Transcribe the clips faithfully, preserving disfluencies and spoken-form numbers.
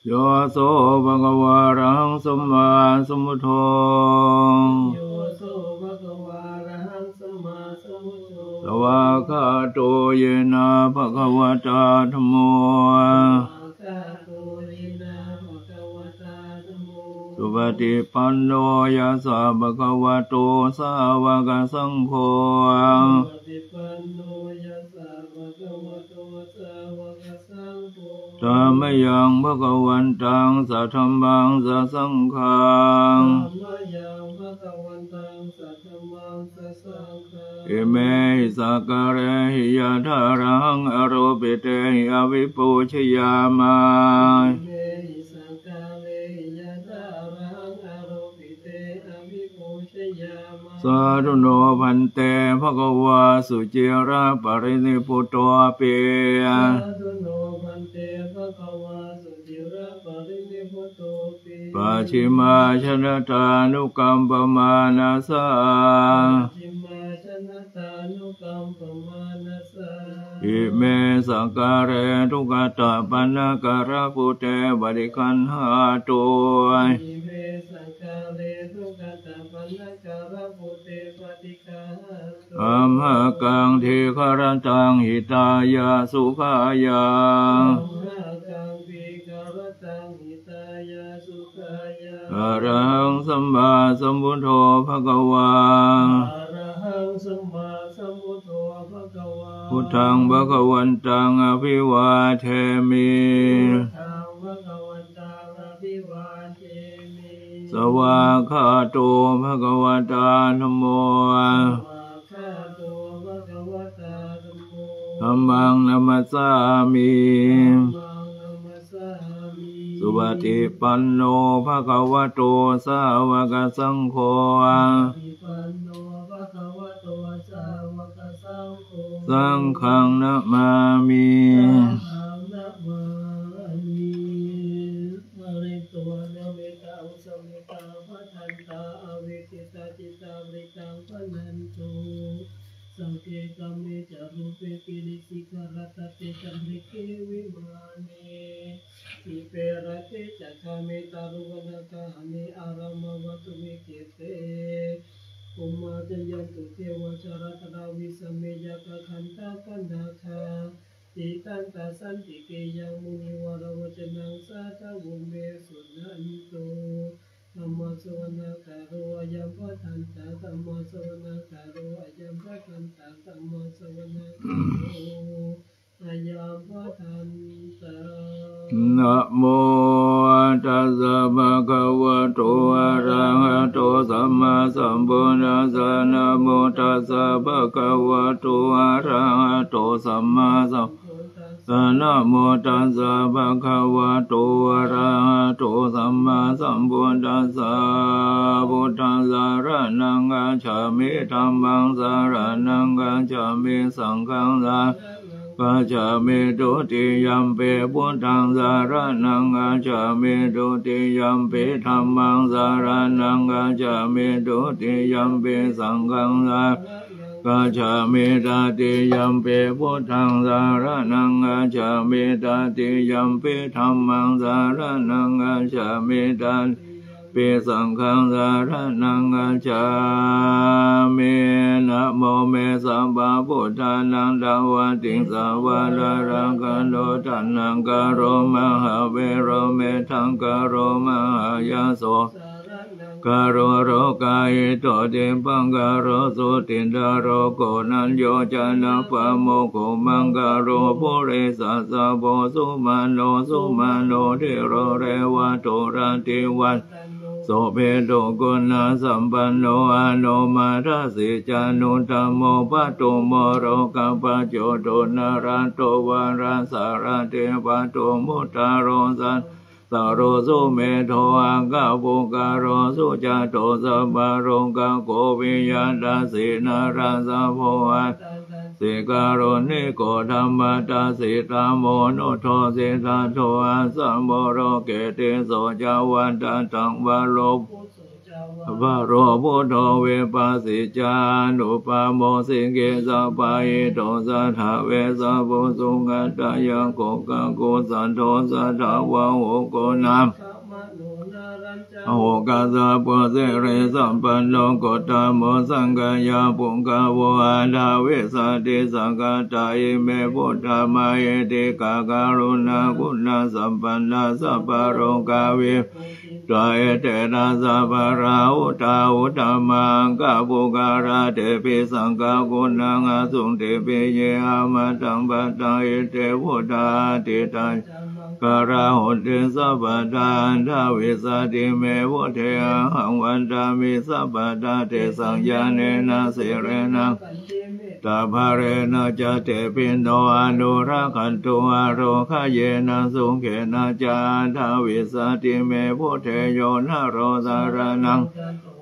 Yo so bhagavā arahaṃ sammāsambuddho. Yo so bhagavā arahaṃ sammāsambuddho. Svākkhāto yena bhagavatā dhammo. Svākkhāto yena bhagavatā dhammo. Supaṭipanno yassa bhagavato sāvakasaṅgho. Supaṭipanno yassa bhagavato sāvakasaṅgho. Tammayaṃ bhagavantaṃ sadhammaṃ sasaṅghaṃ. Tammayaṃ bhagavantaṃ sadhammaṃ sasaṅghaṃ. Imehi sakkārehi yathārahaṃ āropitehi abhipūjayāma. Imehi sakkārehi yathārahaṃ āropite abhipūjayāma. Sādhu no bhante bhagavā suciraparinibbutopi. Sādhu no bhante bhagavā suciraparinibbutopi. Pacchimājanatānukampamānasā. Pacchimājanatānukampamānasā. Ime sakkāre duggatapaṇṇākārabhūte paṭiggaṇhātu. Ime sakkāre duggatapaṇṇākārabhūte paṭiggaṇhātu. Amhākaṃ dīgharattaṃ hitāya sukhāya. Amhākaṃ dīgharattaṃ hitāya sukhāya. Arahaṃ sammāsambuddho bhagavā. Arahaṃ sammāsambuddho bhagavā. Buddhaṃ bhagavantaṃ abhivādemi. Buddhaṃ bhagavantaṃ abhivādemi. Svākkhāto bhagavatā dhammo. Svākkhāto bhagavatā dhammo. Dhammaṃ namassāmi. Dhammaṃ namassāmi. Supaṭipanno bhagavato sāvakasaṅgho. Supaṭipanno bhagavato sāvakasaṅgho. Saṅghaṃ namāmi. Saṅghaṃ namāmi. Pharitvāna mettaṃ sametā bhadantā avikkhittacittā parittaṃ bhaṇantu. Sagge kāme ca rūpe girisikharataṭe cantalikkhe vimāne, dīpe raṭṭhe ca gāme taruvanagahane ārāmavatthumhi khette, bhummā cāyantu devā jalathalavisame yakkhagandhabbanāgā, tiṭṭhantā santike yaṃ munivaravacanaṃ sādhavo me suṇantu. Dhammassavanakālo ayambhadantā. Dhammassavanakālo ayambhadantā. Dhammassavanakālo ayambhadantā. Namo tassa bhagavato arahato sammāsambuddhassa. Namo tassa bhagavato arahato sammāsambuddhassa. Namo tassa bhagavato arahato sammāsambuddhassa. Buddhaṃ saraṇaṃ gacchāmi. Dhammaṃ saraṇaṃ gacchāmi. Saṅghaṃ saraṇaṃ gacchāmi. Dutiyampi buddhaṃ saraṇaṃ gacchāmi. Dutiyampi dhammaṃ saraṇaṃ gacchāmi. Dutiyampi saṅghaṃ saraṇaṃ gacchāmi. Tatiyampi buddhaṃ saraṇaṃ gacchāmi. Tatiyampi dhammaṃ saraṇaṃ gacchāmi. Tatiyampi saṅghaṃ saraṇaṃ gacchāmi. Namo me sabbabuddhānaṃ dvattiṃsavādarakkhano taṇhaṅkaro mahāvīro medhaṅkaro mahāyaso karo lokahito dīpaṅkaro jutīndharo koṇḍañño janapāmokkho maṅgalo purisāsabho sumano sumano dhīro revato rativaḍḍhano sobhito guṇasampanno anomadassī ca anuttamo padumo lokapajjoto nārato varasārathi padumu taro san taro sumedho akkhapuggalō sujāto sabbalokaggo viyadassī narāsabho atthadassī kāruṇiko dhammadassi tamonudo siddhattho assa moro ketiso ca vatthaddhaṃ varo Paro buddho vippassijānupamo, sikhissabahido satthavessabhū, sugatadāyako kakusandho, satthavāho ko nāma horasapo, sirisampanno gottamo, sankhyapuggalo aṭṭhavīsati. Sakkatvā ime buddhā mahiddhikā, karuṇāguṇasampanna sabbalokavibhāsitā, etena sabbattha huṭṭhā uttamaṅgapuggalā, tepi saṅghaguṇaṃ asuṃ tepi ye amataṃ pathahiṃ, te buddhā atītā maṅgalā honti sabbadā. Aṭṭhavīsatime buddhe ahaṃ vandāmi sabbadā, tesaṃ ñāṇena sīlena mettā balena ca tepi no anurakkhantu, ārogyena sukhena ca. Aṭṭhavīsatime buddhe yo naro saraṇaṃ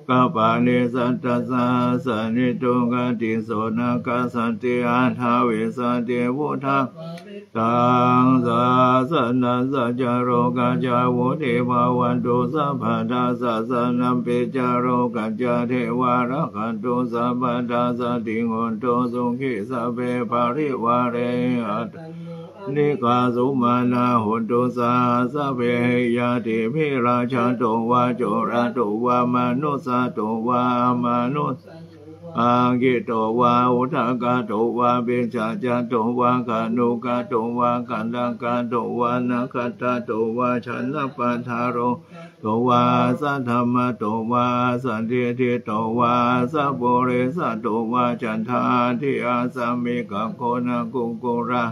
gatāni satta sahassanī, duggatiṃ so na gacchanti aṭṭhavīsati buddhaparittaṃ. Sāsanassa ca lokassa vuḍḍhī bhavantu sabbadā, sāsanampi ca lokassa devā rakkhantu sabbadā, saddhiṃ hontu sukhī sabbe parivāre, attānaṃ anīghā sumanā hontu saha sabbehi ñātibhi. Rājato vā corato vā manussato vā amanussato vā, aggito vā udakato vā pisācato vā khāṇukato vā kaṇṭakato vā nakkhattato vā janapadarogato vā asaddhammato vā asandiṭṭhito vā asappurisato vā cattāggiāsamigagonakukkulāni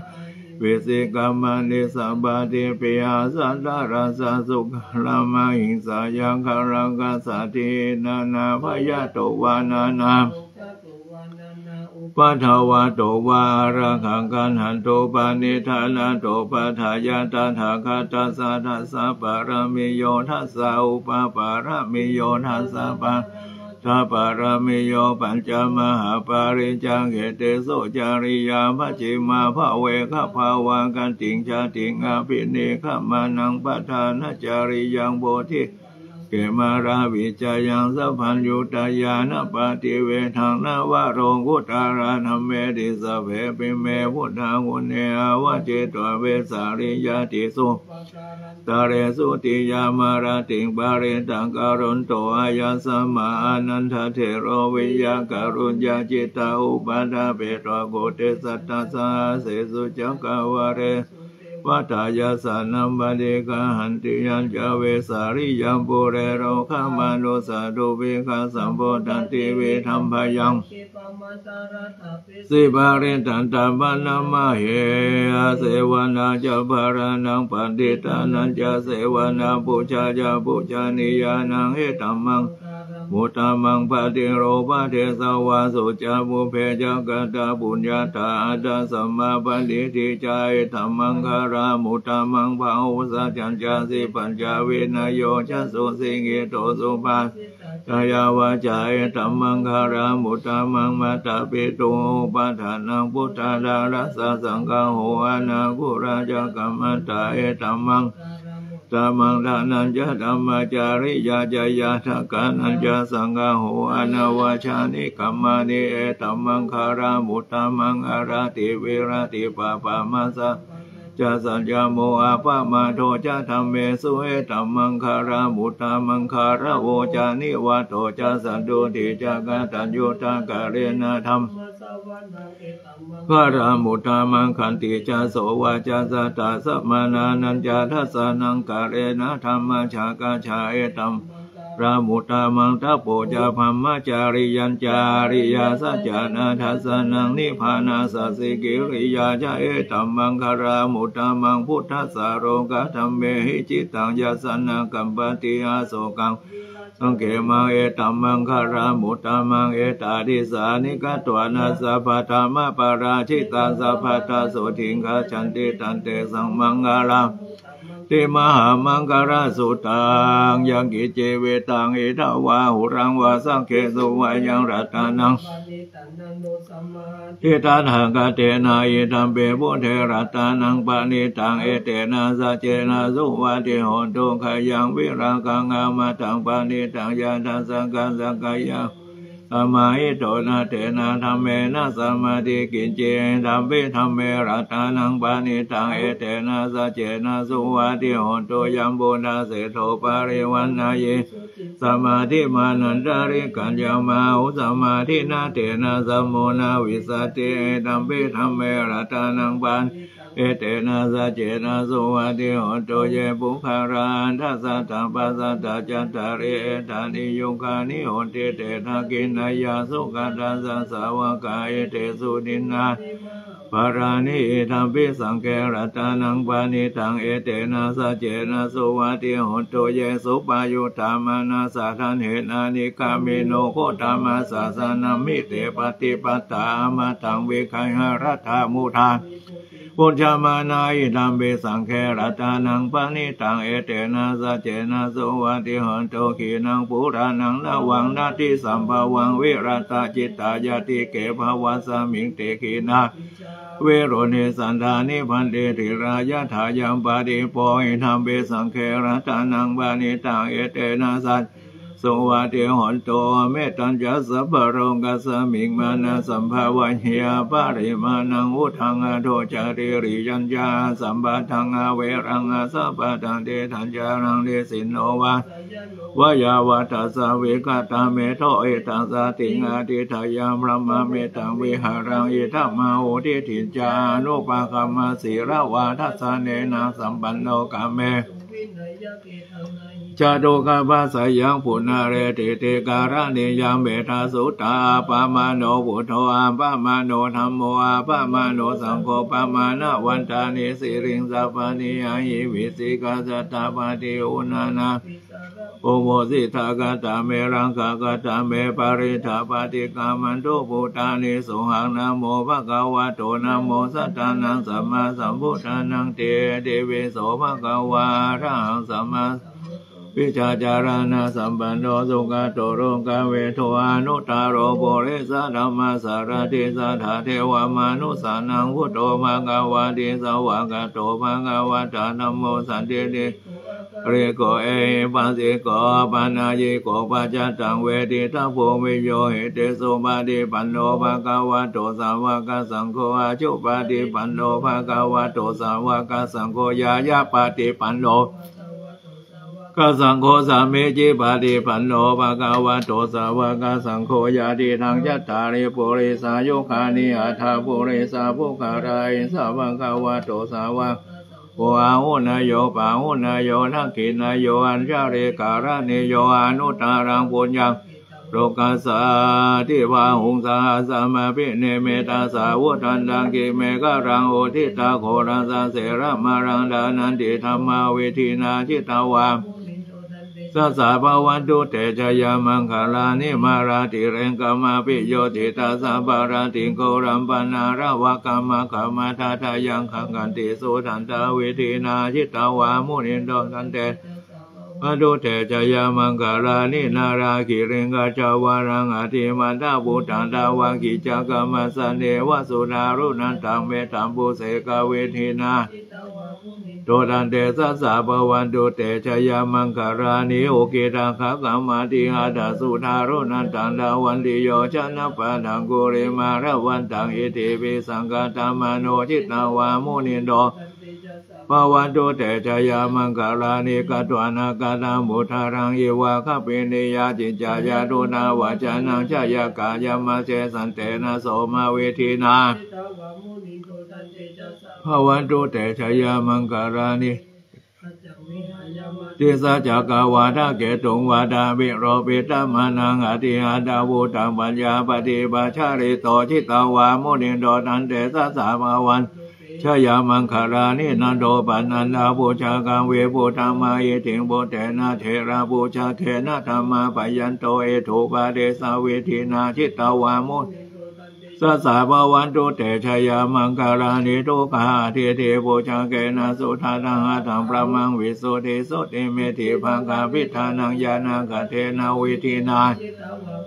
vicchikamaṇisappadīpiacchataracchasūkaramahiṃsayakkharakkhasādīhi nānābhayato vā nānāupaddavato vā ārakkhaṃ gaṇhantu paṇidhānato. Pajāya tathāgatassa dasa pāramiyo dasa upapāramiyo dasa pa- -ttha pāramiyo pañca mahāpariccāge teso cariyā pacchimabhave gabbhāvakkantiṃ jātiṃ abhinikkhamanaṃ padhānacariyaṃ bodhipallaṅke māravijayaṃ sabbaññutañāṇappaṭivedhaṃ navalokuttaradhammeti sabbepime buddhaguṇe āvajjitvā vesāliyā tīsu ttare sutiyā marattiṃ parittaṃ karonto āyasmā ānandatthero viya kāruññacittaṃ upaṭṭhapetvā koṭisatasahassesu cakkavāḷesu devatā yassāṇaṃ paṭiggaṇhanti yañca vesāliyaṃ pure rogāmanussadubbhikkhasambhūtantividhaṃ bhayaṃ siparittaṃ taṃ bhaṇāma he. Asevanā ca bālānaṃ paṇḍitānañca sevanā pūjā ca pūjanīyānaṃ etammaṅgalamuttamaṃ. Paṭirūpadesavāso ca pubbe ca katapuññatā attasammāpaṇidhi ca etammaṅgalamuttamaṃ. Bāhusaccañca sippañca vinayo ca susikkhito subhāsi ca yā vācā etammaṅgalamuttamaṃ. Mātāpituupaṭṭhānaṃ puttadārassa saṅgaho anākulā ca kammantā etammaṅgalamuttamaṃ. Dānañca dhammacariyā ca ñātakānañca saṅgaho anavajjāni kammāni etammaṅgalamuttamaṃ. Āratī viratī pāpā majjapānā ca saññamo appamādo ca dhammesu etammaṅgalamuttamaṃ. Gāravo ca nivāto ca santuṭṭhī ca kataññutā kālena dhammassavanaṃ etammaṅgalamuttamaṃ. Khantī ca sovacassatā samaṇānañca dassanaṃ kālena dhammasākacchā etammaṅ galamuttamaṃ. Tapo ca brahmacariyañca ariyasaccāna dassanaṃ nibbānasacchikiriyā ca etammaṅgalamuttamaṃ. Phuṭṭhassa lokadhammehi cittaṃ yassa na kampati asokaṃ virajaṃ khemaṃ etammaṅgalamuttamaṃ. Etādisāni katvāna sabbatthamaparājitā sabbattha sotthiṃ gacchanti tantesaṃ maṅgalaṃ ti mahāmaṅgalasuttaṃ. Yaṅkiñci vittaṃ idha vā huraṃ vā saggesu vā yaṃ ratanaṃ Tiṭṭhaṭṭhakatena idampi buddhe ratanaṃ paṇītaṃ, etena saccena suvatthi hotu. Khayaṃ virāgaṃ amataṃ paṇītaṃ, yadajjhagā sakyamunī samāhito, na tena dhammena samatthi kiñci, idampi dhamme ratanaṃ paṇītaṃ, etena saccena suvatthi hotu. Yambuddhaseṭṭho parivaṇṇayī samādhimānantarikaññamāhu, samādhinā tena samo na vijjati, idampi dhamme ratanaṃ paṇītaṃ, etena saccena suvatthi hotu. Ye puggalā aṭṭha sataṃ pasatthā, cattāri etāni yugāni honti, te dakkhiṇeyyā sugatassa sāvakā, etesu dinnāni mahapphalāni, idampi saṅghe ratanaṃ paṇītaṃ, etena saccena suvatthi hotu. Ye suppayuttā manasā daḷhena, nikkāmino gotamasāsanamhi, te pattipattā amataṃ vigayha, laddhā mudhā bhuñjamānā, idampi saṅghe ratanaṃ paṇītaṃ, etena saccena suvatthi hotu. Khīṇaṃ purāṇaṃ navaṃ natthi sambhavaṃ, virattacittāyatike bhavasmiṃ, te khīṇabījā aviruḷhichandā, nibbanti dhīrā yathāyampadīpo, idampi saṅghe ratanaṃ paṇītaṃ, etena saccena suvatthi hotu. Mettañca sabbalokasmiṃ mānasambhāvaye aparimāṇaṃ, uddhaṃ adho ca tiriyañca asambādhaṃ averaṃ asapattaṃ. Tiṭṭhañcaraṃ nisinno vā sayāno vā yāvatassa vigatamiddho, etaṃ satiṃ adhiṭṭheyya, brahmametaṃ vihāraṃ idhamāhu. Diṭṭhiñca anupagamma sīlavā dassanena sampanno, kāme ca duggāhapassayaṃ punaretīti. Karaṇīyamettasuttā. Appamāṇo buddho, appamāṇo dhammo, appamāṇo saṅgho, pamāṇavantāni sirīsapāni, ahi vicchikā satapadī uṇṇānābhī sarabū bhūsitā. Katā me rakkhā, katā me parittā, paṭikkamantu bhūtāni. Sohaṃ namo bhagavato, namo sattannaṃ sammāsambuddhānaṃ. Ti tivi so bhagavā arahaṃ sammāsambuddho, vijjācaraṇasampanno sugato lokavidū, anuttaro purisadammasārathi satthā devamanussānaṃ buddho bhagavāti. Svākkhāto bhagavatā dhammo sandiṭṭhiko akāliko ehipassiko opanayiko paccattaṃ veditabbo viññūhīti. Supaṭipanno bhagavato sāvakasaṅgho, ujupaṭipanno bhagavato sāvakasaṅgho, ñāyapaṭipanno bhagavato sāvakasaṅgho, sāmīcipaṭipanno bhagavato sāvakasaṅgho, yadidaṃ cattāri purisayugāni aṭṭha purisapuggalā, esa bhagavato sāvakasaṅgho, āhuneyyo pāhuneyyo dakkhiṇeyyo añjalikaraṇīyo, anuttaraṃ puññakkhettaṃ lokassāti. Bāhuṃ sahassamabhinimmitasāvudhantaṃ, girimekhalaṃ uditaghorasasenamāraṃ, dānādidhammavidhinā jitavā munindo, tantejasā bhavatu te jayamaṅgalāni. Mārātirekamabhiyujjhitasabbarattiṃ, ghorampanāḷavakamakkhamathaddhayakkhaṃ, khantīsudantavidhinā jitavā munindo, tantejasā bhavatu te jayamaṅgalāni. Nāḷāgiriṃ gajavaraṃ atimattabhūtaṃ, dāvaggicakkamasanīva sudāruṇantaṃ, mettambusekavidhinā jitavā munindo, tantejasā bhavatu te jayamaṅgalāni. Ukkhittakhaggam atihatthasudāruṇantaṃ, dhāvantiyojanapathaṅgulimālavantaṃ, iddhībhisaṅkhatamano jitavā munindo, tantejasā bhavatu te jayamaṅgalāni. Katvāna kaṭṭhamudaraṃ iva gabbhinīyā, ciñcāya duṭṭhavacanaṃ janakāyamajjhe, santena somavidhinā jitavā munindo, tantejasā bhavatu te jayamaṅgalāni. Disā cakkavādaketuṃ vānābhiropitamanaṃ, atiandhabhūtaṃ paññāpadīpajalito jitavā munindo, tantejasā bhavatu jayamaṅgalāni. Nandopanandabhujagaṃ vibudhaṃ mahiddhiṃ, puttena therabhujagena damāpayanto, iddhūpadesavidhinā jitavā munindo, tantejasā Tassa bhavantu te jayamaṅgalāni. Duggāhadiṭṭhibhujagena sudaṭṭhahatthaṃ brahmaṃ visuddhijutimiddhibakābhidhānaṃ ñāṇāgadena vidhinā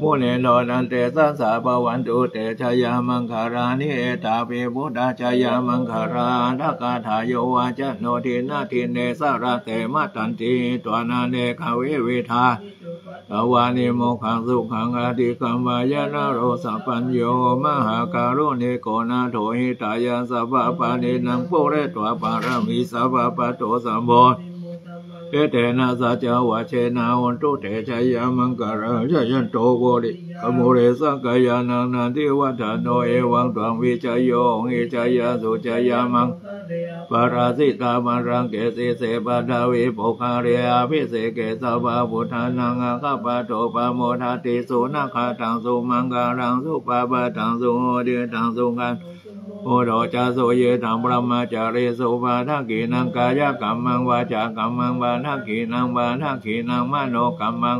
munindo tantejasā bhavantu te jayamaṅgalāni. Etāpi buddhajayamaṅgalaaṭṭhagāthā yo vācano dinadine sarate matandī hitvānanekavividhāni cupaddavāni mokkhaṃ sukhaṃ adhigameyya naro sapañño. Mahākāruṇiko nātho hitāya sabbapāṇinaṃ pūretvā pāramī sabbā patto sambodhimuttamaṃ etena saccavajjena hotu te jayamaṅgalaṃ. Jayanto bodhiyā mūle sakyānaṃ nandivaḍḍhano evaṃ tvaṃ vijayo hohi jayassu jayamaṅgale aparājitapallaṅke sīse paṭhavipokkhare abhiseke sabbabuddhānaṃ aggappatto pamodati. Sunakkhattaṃ sumaṅgalaṃ supabhātaṃ suhuṭṭhitaṃ sukhaṇo sumuhutto ca suyiṭṭhaṃ brahmacārisu padakkhiṇaṃ kāyakammaṃ vācākammaṃ padakkhiṇaṃ padakkhiṇaṃ manokammaṃ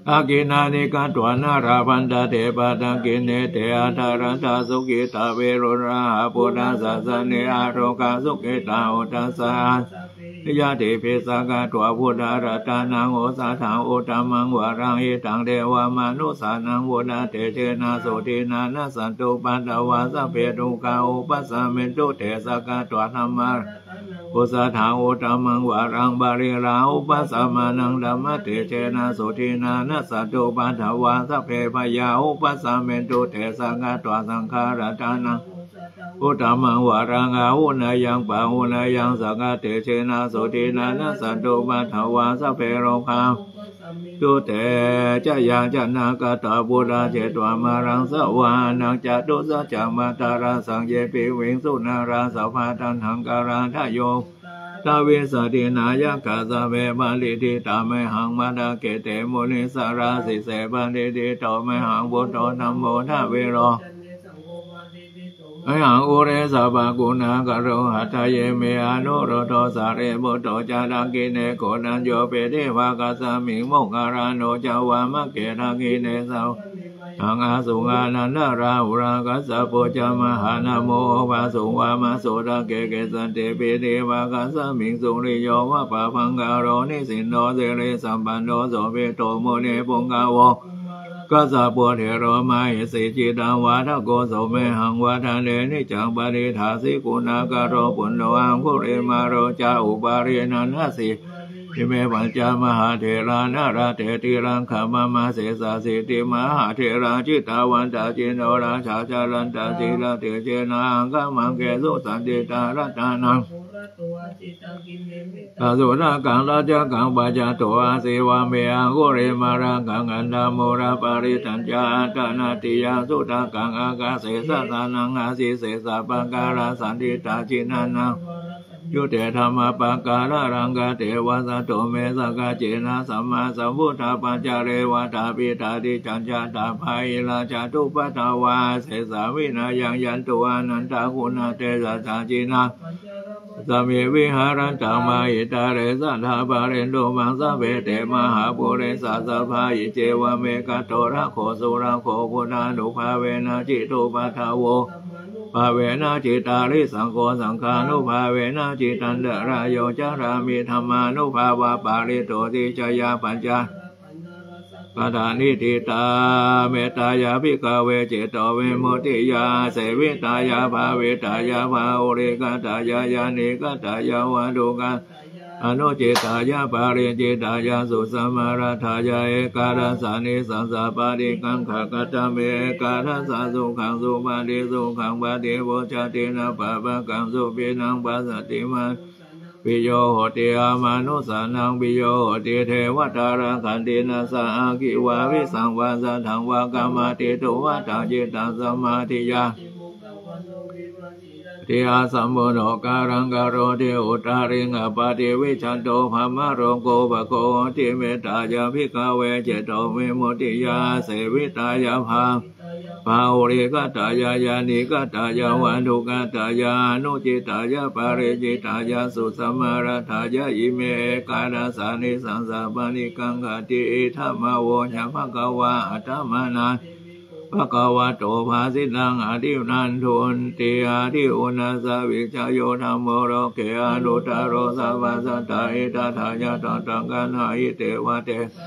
padakkhiṇāni katvāna labhantatthe padakkhiṇe. Te atthaladdhā sukhitā viruḷhā buddhasāsane arogā sukhitā hotha saha sabbehi ñātibhi. Sakkatvā buddharatanaṃ osathaṃ uttamaṃ varaṃ hitaṃ devamanussānaṃ buddhatejena sotthinā nassantupaddavā sabbe dukkhā vūpasamentu te. Sakkatvā dhamma osathaṃ uttamaṃ varaṃ pariḷāhūpasamanaṃ dhammatejena sotthinā nassantupaddavā sabbe bhayā vūpasamentu te. Sakkatvā saṅgharatanaṃ uttamaṃ varaṃ āhuneyyaṃ pāhuneyyaṃ saṅghatejena sotthinā nassantupaddavā sabbe rogā vūpasamentu te. Jayāsanāgatā buddhā jetvā māraṃ savāhanaṃ catusaccāmatarasaṃ ye piviṃsu narāsabhā. Taṇhaṅkarādayo aṭṭhavīsati nāyakā sabbe patiṭṭhitā mayhaṃ matthake te munissarā. Sīse patiṭṭhito mayhaṃ buddho dhammo dvilocane saṅgho patiṭṭhito mayhaṃ ure sabbaguṇākaro. Hadaye me anuruddho sārīputto ca dakkhiṇe koṇḍañño piṭṭhibhāgasmiṃ moggallāno ca vāmake. Dakkhiṇe savane mayhaṃ āsuṃ ānandarāhulā kassapo ca mahānāmo ubhāsuṃ vāmasotake. Kesante piṭṭhibhāgasmiṃ suriyo va pabhaṅkaro nisinno sirisampanno sobhito munipuṅgavo. Kassapo thero mahesī cittavādako so mayhaṃ vadane niccaṃ. Patiṭṭhāsi guṇākaro puṇṇo aṅgulimālo ca upālī nandasī ime pañca mahātherā nalāṭe tilakā mama. Sesāsīti mahātherā jitavantā jinorasā jalantā sīlatejena aṅgamaṅgesu saṇṭhitā. Ratanaṃ purato āsi taṃ khiṇe mettasuttakaṃ dhajaggaṃ pañcasito āsi vāme aṅgulimālakaṃ. Khandhamoraparittañca āṭānāṭiyasuttakaṃ ākāse chadanaṃ āsi sesā pākārasaṇṭhitā. Jiṇānānāradasañyutte dhammapākāralaṅkate vasato me sakiccena sammāsambuddhapaccarehi. Vātapittādisañjātā bāhirajjhattupaddavā sesā vinayaṃ yantu anantaguṇatejasā. Jinānaṃ pañjarapo same viharantaṃ mahītale sadā pālentu maṃ sabbe te mahāpurisāsabhā. Iccevam ekato rakkho surakkho buddhānubhāvena jitupaddavo bhāvena jitārisaṅgho saṅghānubhāvena jitantarāyo carāmi dhammānubhāvapālito. Sijayā pañca gatā niṭṭhitā mettāya bhikkhave cetovimuttiyā āsevitāya bhāvitāya bahulīkatāya yānīkatāya vatthukatāya anucittāya paricitāya susamāraddhāya ekādasānisaṃsā paṭikaṅkhā. Katame ekādasā sukhaṃ supati sukhaṃ paṭibujjhati na pāpakaṃ supinaṃ passati ma piyo hoti amanussānaṃ piyo hoti devatā rakkhanti nāssa aggi vā visaṃ vā satthaṃ vā kamati tuvaṭaṃ cittaṃ samādhiyā ti asambuddho kālaṃ karoti uttariṃ appaṭivijjhanto brahmalokūpago hoti. Mettāya bhikkhave cetovimuttiyā āsevitāya bhā bahulīkatāya yānīkatāya vatthukatāya anucittāya paricitāya susamāraddhāya ime ekādasānisaṃsā paṭikaṅkhati. Idamavoca bhagavā. Attamanā bhagavato bhāsitaṃ abhinanduṃ. Iti. Ādi uṇhissavijayo dhammo loke anuttaro sabbasattahitatthāya tathāgatahidevatese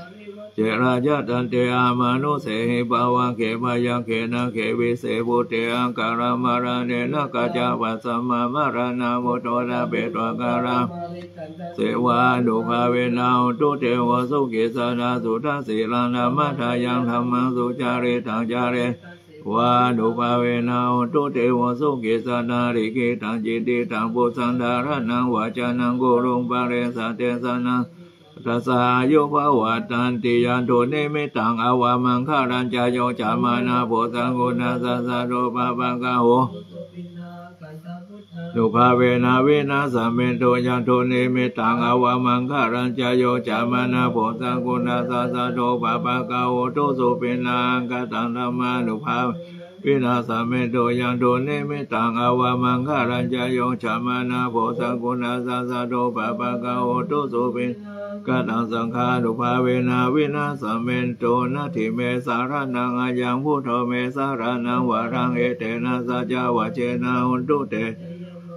rājadaṇḍe amanussehi pāvake byagghe nāge vise bhūte akālamaraṇena kaccāpa sammā maraṇā mutto ṭhapetvā kālā sevānubhāvena hotu devo sukhī sadā suddhasīlaṃ dhammaddhayaṃ dhammaṃ sucaritaṃ care vānubhāvena hotu devo sukhī sadā likkhitaṃ cintitaṃ pūjaṃ dhāraṇaṃ vācanaṃ guruṃ paresaṃ desanaṃ tassa āyubhavatanti. Yaṃ dunnimittaṃ avamaṅgalañca yo cāmanāpo sakuṇassa saddo pāpaggaho nubhāvena vināsamentu. Yaṃ dunnimittaṃ avamaṅgalañca yo cāmanāpo sakuṇassa saddo pāpaggaho dussupinaṃ akantaṃ dhammānubhāvena vināsamentu. Yaṃ dunnimittaṃ avamaṅgalañca yo cāmanāpo sakuṇassa saddo pāpaggaho dussupinaṃ akantaṃ saṅghānubhāvena vināsamentu. Natthi me saraṇaṃ aññaṃ buddho me saraṇaṃ varaṃ etena saccavajjena hotu te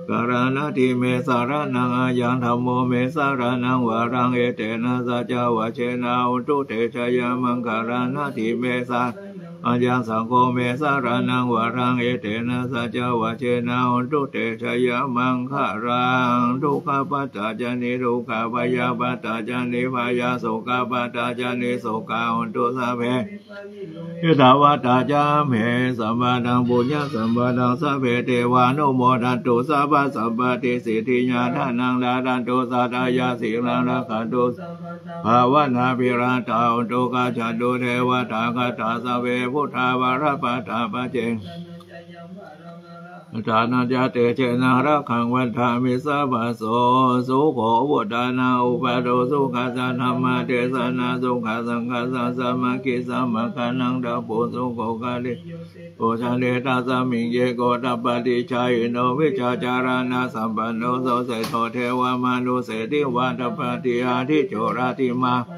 jayamaṅgalaṃ. Natthi me saraṇaṃ aññaṃ dhammo me saraṇaṃ varaṃ etena saccavajjena hotu te jayamaṅgalaṃ. Natthi me saraṇaṃ aññaṃ saṅgho me saraṇaṃ varaṃ etena saccavajjena hotu te jayamaṅgalaṃ. Dukkhappattā ca niddukkhā bhayappattā ca nibbhayā sokappattā ca nissokā hontu sabbepi pāṇino. Ettāvatā ca amhehi sambhataṃ puññasampadaṃ sabbe devānumodantu sabbasampattisiddhiyā. Dānaṃ dadantu saddhāya sīlaṃ rakkhantu sabbadā bhāvanābhiratā hontu gacchantu devatāgatā. Sabbe buddhā balappattā paccekānañca yaṃ balaṃ arahantānañca tejena rakkhaṃ bandhāmi sabbaso. Sukho buddhānaṃ uppādo sukhassa dhammadesanā sukho saṅghassa sāmaggī samaggānaṃ tapo sukho. Kālī yo sito caññe tasmiṃ ye kho tappati jhāyino vijjācaraṇasampanno so seṭṭho devamanussesivā tappati ādicco rattimābhā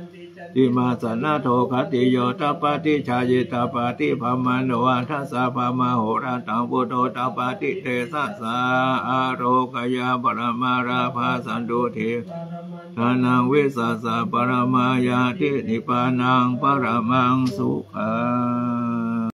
ṭhitā sannadho khattiyo tappati jhāyī tappati brāhmaṇo atha sabbamahorattaṃ buddho tappati tejasā. Ārogyaparamā lābhā santuṭṭhī paramaṃ dhanaṃ vissāsa paramā ñātī nibbānaṃ paramaṃ sukhaṃ.